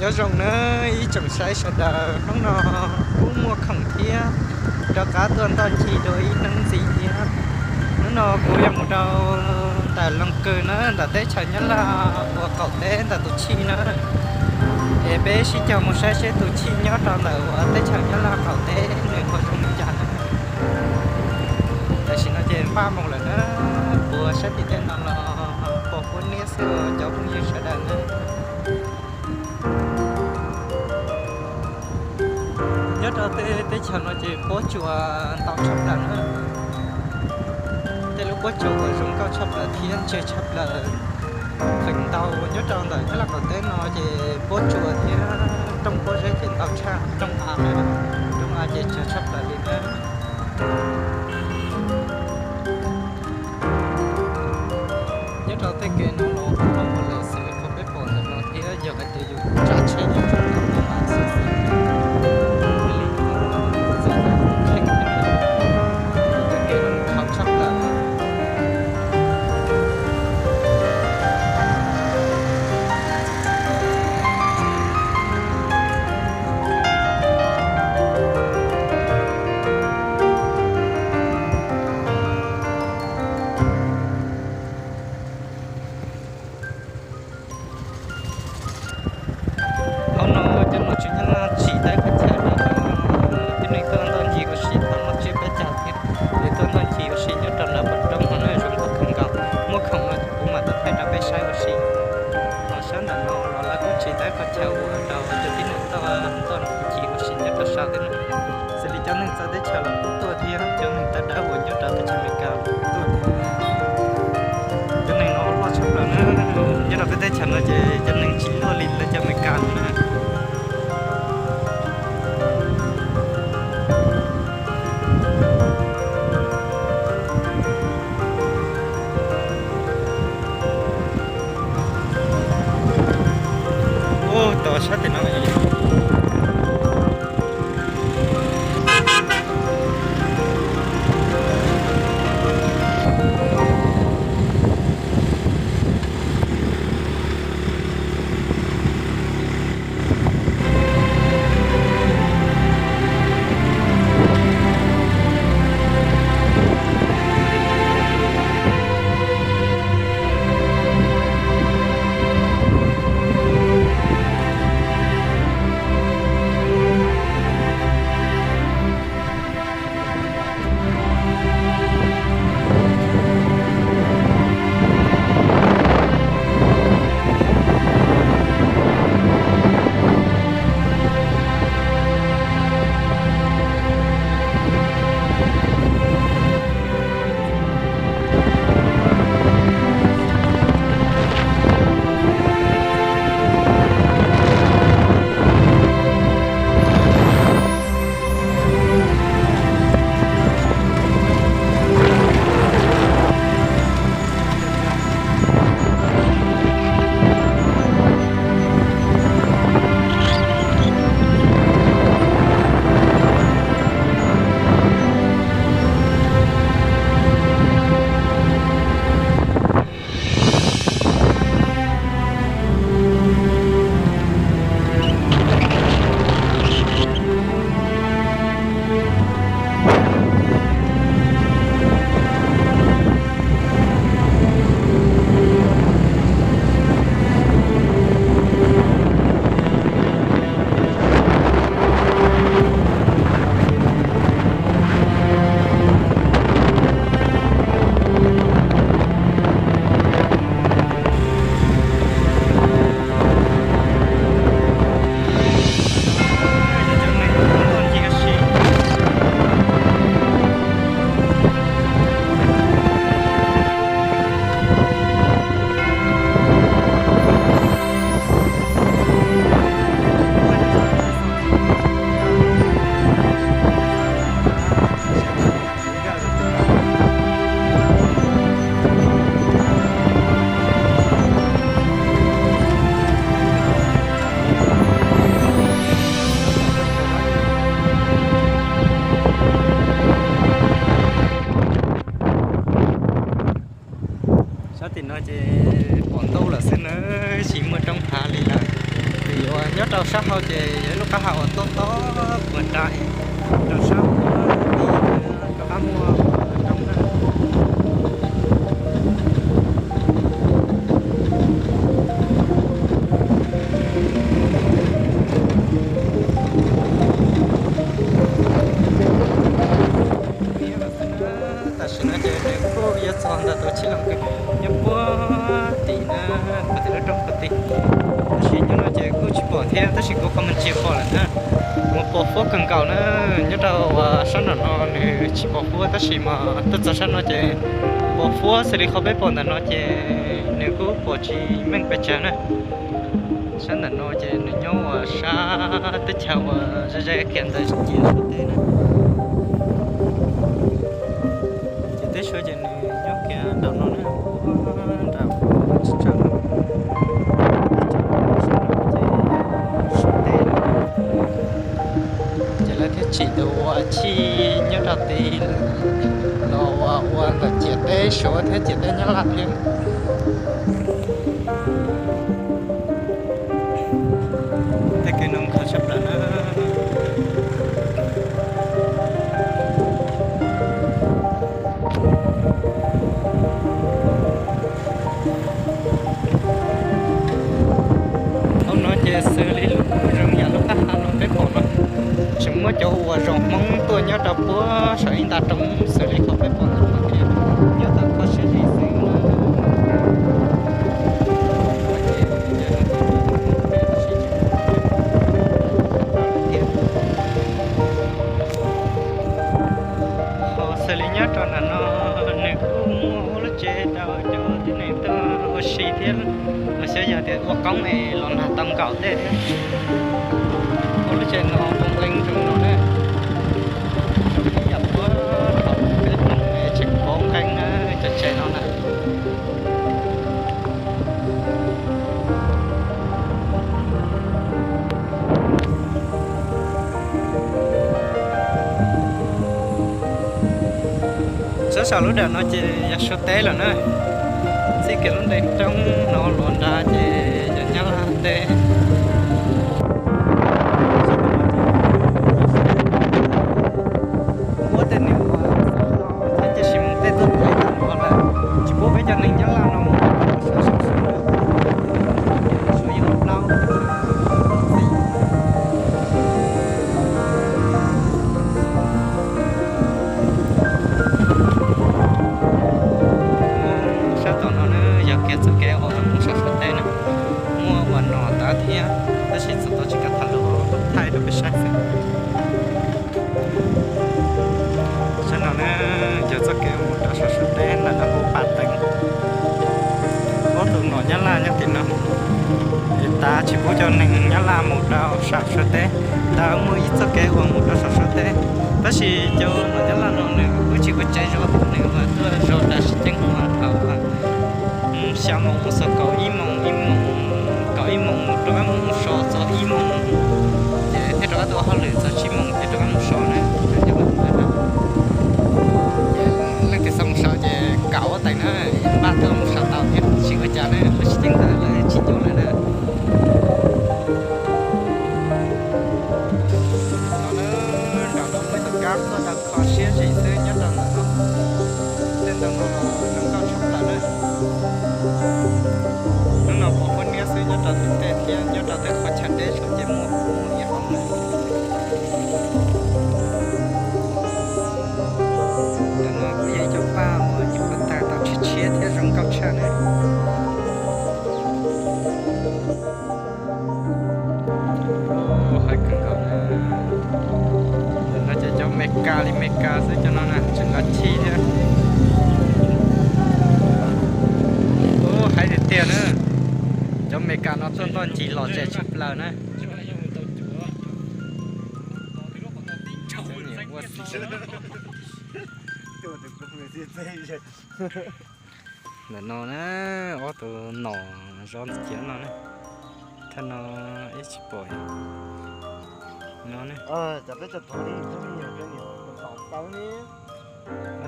Nyob zoo nawb ib tsoom saib sawv daws, hnub no kuj muaj khoom thiab rov qab tuaj ntoj ncig dua ib hnub ntxiv thiab. Hnub no kuv yuav mus rau ntawm Loos Kws na, ntawm teb chaws Nyab Laj uas qaum teb ntawm tus chij na. Es peb sib caug mus saib seb tus chij nyob rau ntawm uas teb chaws Nyab Laj qaum teb nws ua zoo li cas na. Tam sim no ces npaj mus lawm na, kuv saib tim tej no los pom huab niab xwb cov phooj ywg sawv daws na. Nyob rau tej teb chaws no ces pob tsuas ntau tshaj plaws na. Tej lub pob tsuas uas zoo nkauj tshaj plaws thiab ntseg tshaj plaws feem ntau nyob rau ntawm Nyab Laj qaum teb no ces pob tsuas thiab rooj pob zeb ces ntau tshaj, rooj av na, rooj av ces tsawg tshaj plaws li na. Nyob rau tej kev no los kuj los ua lawm xws li qhov peb pom ntawm no thiab, yog hais tias yus tsav tsheb yus tsuas tau ua mas xwb xwb. Li txog ntawm tus kheej thiab, cov kev no khov tshaj plaws. Hauv no cov nom tswv Nyab Laj tsim tau qhov chaw li no, tib neeg tuaj ntoj ncig ua si tau noj tsiab peb caug thiab, es tuaj ntoj ncig ua si nyob rau nram pem roob no na, zoo nkauj kawg nkaus, muaj khoom no kuv mam tau thaij rau peb saib ua si. Ho sab nram no los lawv kuj tsim tau qhov chaw uas rau cov tib neeg tuaj ntoj ncig ua si nyob rau saud thiab na. Xws li cov neeg txawv teb chaws los kuj tuaj thiab, cov neeg tawv dawb uas nyob rau teb chaws Amelikas los kuj tuaj thiab. Cov neeg no loj tshaj plaws na, nyob rau peb teb chaws no ces cov neeg tsis loj li lawv cov Amelikas no na. Ub, tos sab tim no. Nyob rau sab hauv ces yog ib lub qab ha uas tob tob puag nrad, rau sab hauv rov qab muaj roob na. Tam sim no ces nws kuj yuav txog ntawm tus chij loos kws nyob puag tim na, puag tim lub roob puag tim. Tab sis nyob no ces kuj tsis pom thiab, tab sis kuv qhov muag ntsia pom lawm na. Mas pos huab kawg nkaus na, nyob rau sab nram no nws tsis pos huab, tab sis mas tuaj txog sab no ces pos huab xws li qhov peb pom ntawm no ces nws kuj pom tsis meej pes tsawg na. Sab ntawm no ces nws nyob uas sab teb chaws uas ze ze kiag ntawd cia suav teb na. Ces teb suav ces nws nyob kiag nram no na, nram tsis tsawg no. Ces suav teb, ces lawv thiaj tsim tus ua chij nyob rau tid los ua ua ntawm ciam teb suav thiab ciam teb nyab laj thiab. Tej kev no nkhaus tshaj plaws na. Hauv no ces xws li lub zoo yam lub qab ha no peb pom no, tseem muab cov uas zoo Hmoob tuaj nyob rau puag saum ib nta roob xws li qhov peb pom ntawm no ces nyob tau kho siab zim xwb. Ho xws li nyob rau nram no, nws kuj muaj ua lub tsev rau cov tib neeg tuaj ua si thiab, los xyov yog tias ua qoob es los nag tau nkaus tej thiab. Ua lub tsev no poob nqeeb zoo no na, zoo ib yam puag thaum peb Hmoob tseem poob nqeeb na, cov tsev no na. Sab saum lub dawm no ces yog suav teb lawm na. Txij kiag lub ntees roob no los nrad ces yog nyab laj teb. Muab tej neeg uas xav los thiab cia li mus tej tuaj tuaj ib tag nrho lawm, tsis pub peb cov neeg nyab laj no mus sab saum suav, suav yeej los plaub. Sab tom no na yog kiag txoj kev uas mus saum suav teb na, muaj uas nom tawv thiab, tab sis txog tau tsis kav tham lus thaij rau peb saib xwb. Sab no na yog txoj kev mus rau saum suav teb ntawm no hu pas teev. Ob tug nom nyab laj nyob tim no, es tav tsis pub cov neeg nyab laj mus rau saum suav teb. Ntawd muaj ib txoj kev uas mus rau saum suav teb, tab sis cov nom nyab laj no nws kuj tsis ua tsev zov, nws ua tuaj zov tas sim ceeb uas thaum xya moos mus txog kaum ib moos, ib moos, kaum ib moos mus rau ob moos so txog ib moos, ces thiaj rov qab tuaj hauj lwm txog tsib moos ces rov qab mus so na. Ces leej twg xav mus so ces kaum huab tais na, npaj tuaj mus so tau thiab tsis ua cas na, lawv tsis ceeb ntawd lawv tsis nyob lawm na. No na, nram no muaj ib tug kab tuaj daws kho siab zim xwb nyob rau ntawm no. Tej ntawm no zoo nkauj tshaj plaws na. Hnub no pom huab niab xwb nyob rau tim tej thiab nyob rau tej qhov chaw deb tsuas ces muaj ib hoob na. Ntawm no kuj yog ib co paj uas nyuam qhuav tag tau tshiab tshiab thiab zoo nkauj tshaj na. Ntawm no ces cov Mes Kas li Mes Kas xwb, cov no na tseem nqa chij thiab. Ub, haib tiag tiag na. Cov Mes Kas no tuaj ntoj ncig lom zem tshaj plaws na. Ntawm no na, ob tug nom zov ntxuav cia no na. Thaj no ib tsis pom no ne. Ob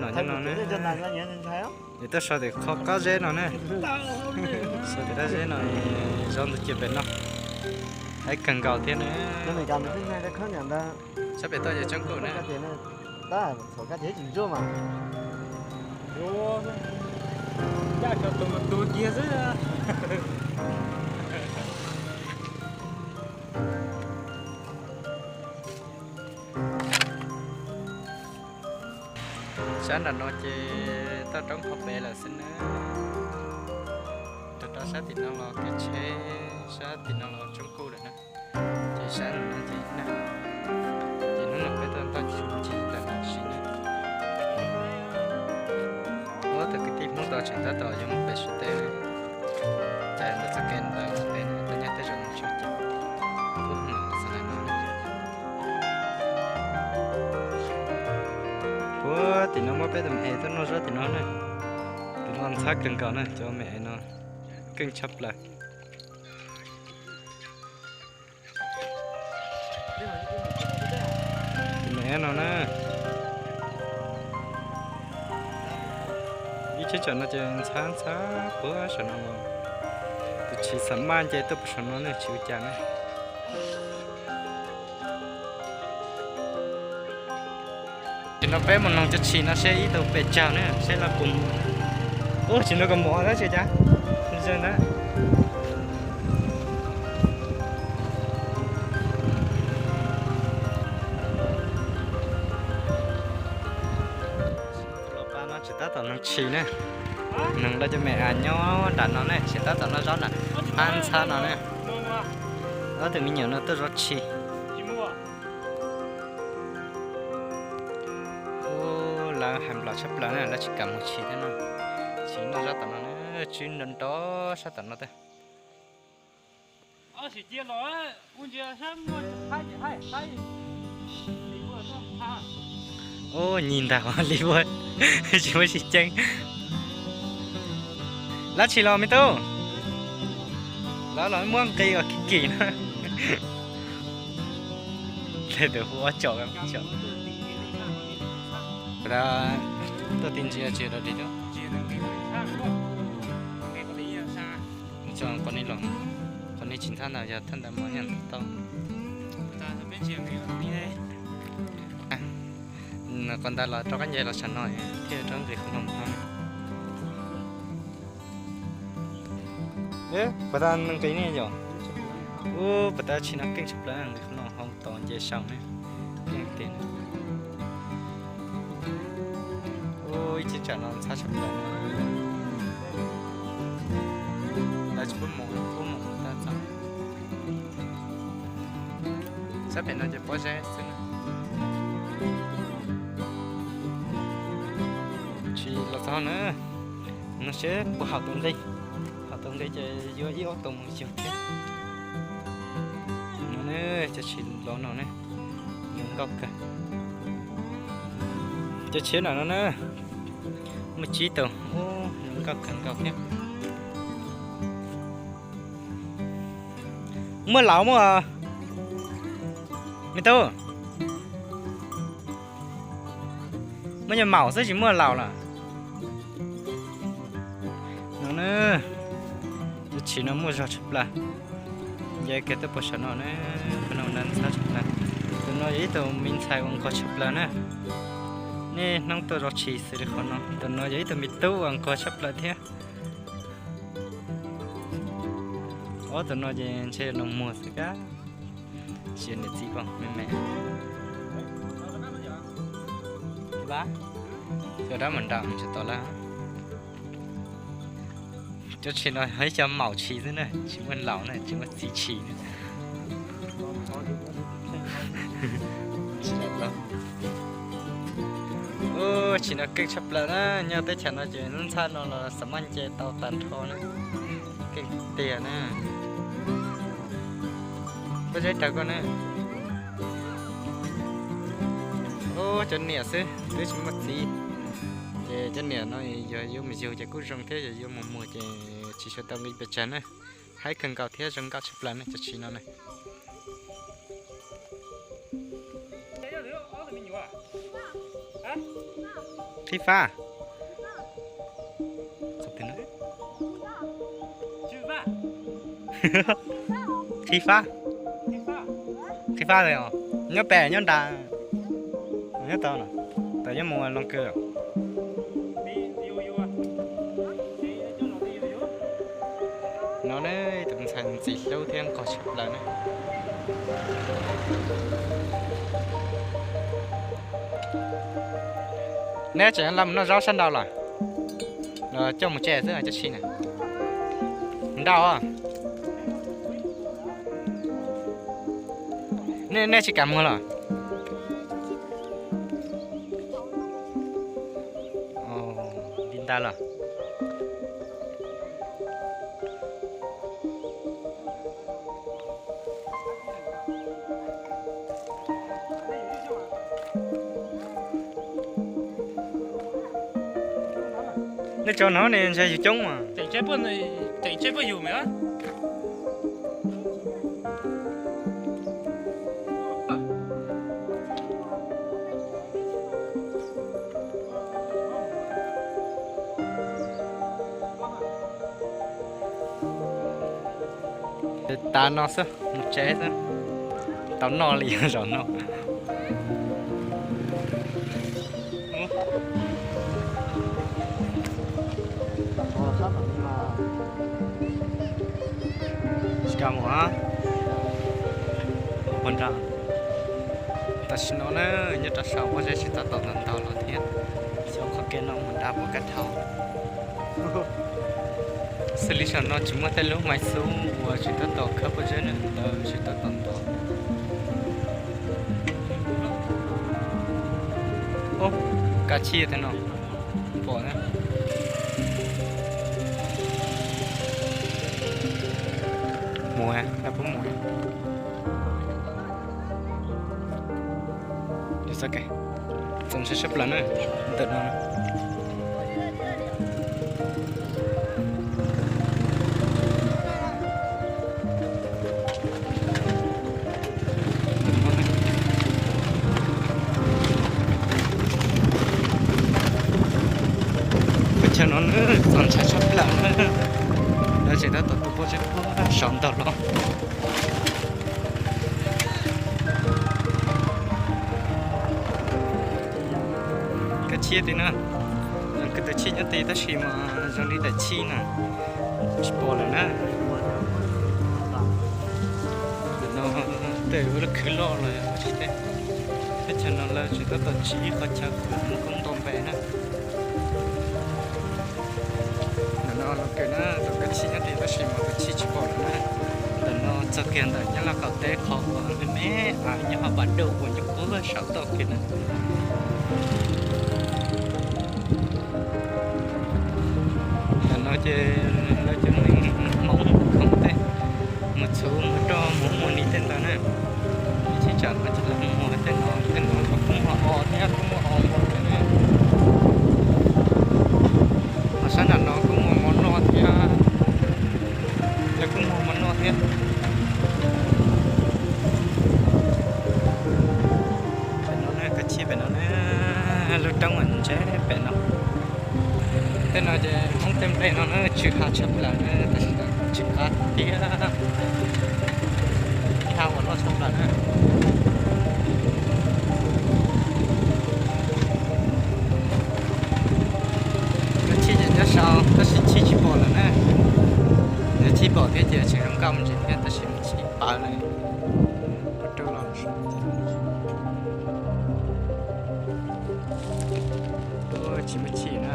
nom nyob no ne. Es tuaj so tim qhov qab zeb no ne. So tim qab zeb no, zov ntxuav cia pem no. Haib kawg nkaus thiab na. Sab pem toj ces tsoob kuj na. Ncaj tso tus tus kiag xwb. Sab nram no ces toj roob qhov pem lawm xwb na. Rau rau sab tim no los kev tsheb, sab tim no los tsoob kuj lawm na. Ces sab no ces na, ces hnub no peb tuaj ntoj tsis ntsis ntawm no sim na. Ua tus kwv tij Hmoob tau tseem tab tom yuav mus pem Suav teb na. Ces ntawm txoj kev ntawd pem no tej nyab tej zaum mus tshwj ces kuj mus xav no. Puag tim no muab peb tus me es tuaj noj zaub tim no na. Tus no ntxhab kawg nkaus na, cov me es no keej tshaj plaws. Tus me es no na, ib cheeb tsam no ces ntxhab ntxhab puag saum no los, tus tshis xav maj nce tuaj puag saum no ne tsis ua cas ne. Tsis no peb mus noog cov tshis no seb ib tug pes tsawg ne seb lawv puas mus. Ub, tsis no kuv mus tab tsis cas. Zoo ntawd. Los pab no tsis tab tom noog tshis ne. Noog lawv cov me as nyob nram no ne, tsis tab tom noj zaub nram hab ntxhab no ne. Ob tug me nyuam no tuaj zov tshis. Ub, lawv hais nplaum tshaj plaws na, lawv tsis kam mus tshis thiab no. Tshis noj sab tom no, tswb nrov nrov sab tom no tiag. Ub, nyi ntag li ua tsis muaj sib ceeb. Lawv tshis los me tub, lawv los muab nqi ua kim kim na. Tus hu ob tsom. Tuaj ti ntsia tsis rau li. Qhov no tsis ntxhab ntau, yog thaj ntawd mos nyob tau. Qhov ntawd los rov qab nce los tsam no thiaj rov nqis qhov no. Puas tas nqis ne yom? Ub, puas tas tshis no keej tshaj plaws, nqis qhov no hauv tod nce saum ne. Keej tiag. Ub, ib cheeb tsam no ntxhab tshaj plaws. Lawv tsis pub mus, pub mus tas txog. Sab pem no ces pob zeb xwb na. Tshis los txog na, no seb puas haum tau nqi. Haum tau nqi ces yuav ib ob tug mus yug thiab. No ne, cov tshis los no ne, zoo nkauj kawg. Cov tshis no na, muaj tsib tug, zoo nkauj kawg nkaus thiab. Muaj laus muaj, me tub? Muaj nyuag maum xwb tsis muaj laus lawm. No na, cov tshis no muaj zog tshaj plaws. Nce kiag tuaj puag saum no na, qhov no ntxhab tshaj plaws. Tus no yog ib tug me ntxhais uas nquag tshaj plaws na. Nej hnub tuaj zov tshis xws li qhov no, tus no yog ib tug me tub uas nquag tshaj plaws thiab. Ob tug no ces ntshe yog nus muag xwb kab. Tsis yog niam txiv pom me me. Cov dab mus nram tsis tau lawm. Cov tshis no yog ib co maum tshis xwb na, tsis muaj laus na, tsis muaj txiv tshis na. Ub, tshis no keej tshaj plaws na, nyob teb chaws no ces lub ntxhab no los xav maj nce tau tag nrho na. Keej tiag na. Pob zeb raws koj na. Ub, cov niam xwb twb tsis muaj txiv, ces cov niam no yog yuav mus yug ces kuj zoo thiab, yog yuav mus muag ces tsis xyaw tau nqi pes tsawg na. Haib kawg nkaus thiab zoo nkauj tshaj plaws ne cov tshis no na. Qhib fab. Qhib fab. Fab os, nyob pem nyob nram, nyob tau, tau nyob mus Loos Kws. No ne, tus ntxhais ntxim hlub thiab nqos tshaj plaws ne. Neb tseem los mus noj zaub sab nraud los? Los coj mus tsev xwb cov tshis na. Mus nrau. Nej tsis kam muag los? Li ntawd los. Nej tso no ne, ntshe yus coob mas. Tav no xwb mus tsev xwb, tau noj li zaum no. Tsis kam mus, mus nrad. Tam sim no na, nyob rau saum pob zeb tsis tab tom ntau ntau los thiab, xyov qhov kev no mus nrad puas kaj dhau. Xws li saum no tsis muaj tej lub maiv xub uas tsis tab tom khawb pob zeb na, lawv tsis tab tom ntov. Ob, kav tsij tej no pom na. Mus, lawv puas mus? Txaus ntshai sab plaws na, ntawm no. Peb chaw no txaus ntshai sab plaws na, lawv tseem tab tom tu pob zeb puag saum ntug los. Kav tsij tiag na, kwv tus chij nyob tid tab sis mas zoo li daim chij na, tsis pom lawm na. No tej ua lub khwv loj los tsis teb, teb chaws no lawv tseem tab tom tsib qhov chaw kws mus koob nto npe na. Ntawm no los kawm na, tus kav tsij nyob tid tab sis mas tus chij tsis pom lawm na. Ntawm no txog kiag ntawm Nyab Laj qaum teb qhov uas me me nyob hauv pas daj uas nyob puag saum toj kiag na. Ntawm no ces lawv cov neeg Hmoob khoom tej mus txhuv mus roj mus muag ni tej ntawd na. Ib chim tsam no ces lawv mus muag tej no, tej no kuj muaj os thiab, kuj muaj os muag thiab ne. Ho sab nram no kuj muaj mov noj thiab, lawv kuj muag mov noj thiab. Pem no na, kav tsij pem no na, lub roob mas ntse pem no. Tej no ces Hmoob tej nplej no na tsw hav tshaj plaws na, tab sis tsw hav thiab, hav uas loj tshaj plaws na. Lub chij ces nyob saud tab sis chij tsis pom lawm na. Yog chij pom thiab ces tseem zoo nkauj me ntsis thiab tab sis mas chij pawv lawm. Tsis muaj chij na.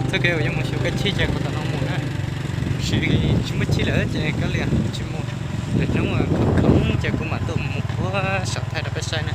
Txoj kev uas yuav mus xyuas kab chij ces kuv tom no mus na. Tab sis tsis muaj chij lawm ces kab lias tsis mus. Lwm hnub khoom ces kuv mam tuaj mus puag saum thaij rau peb saib na.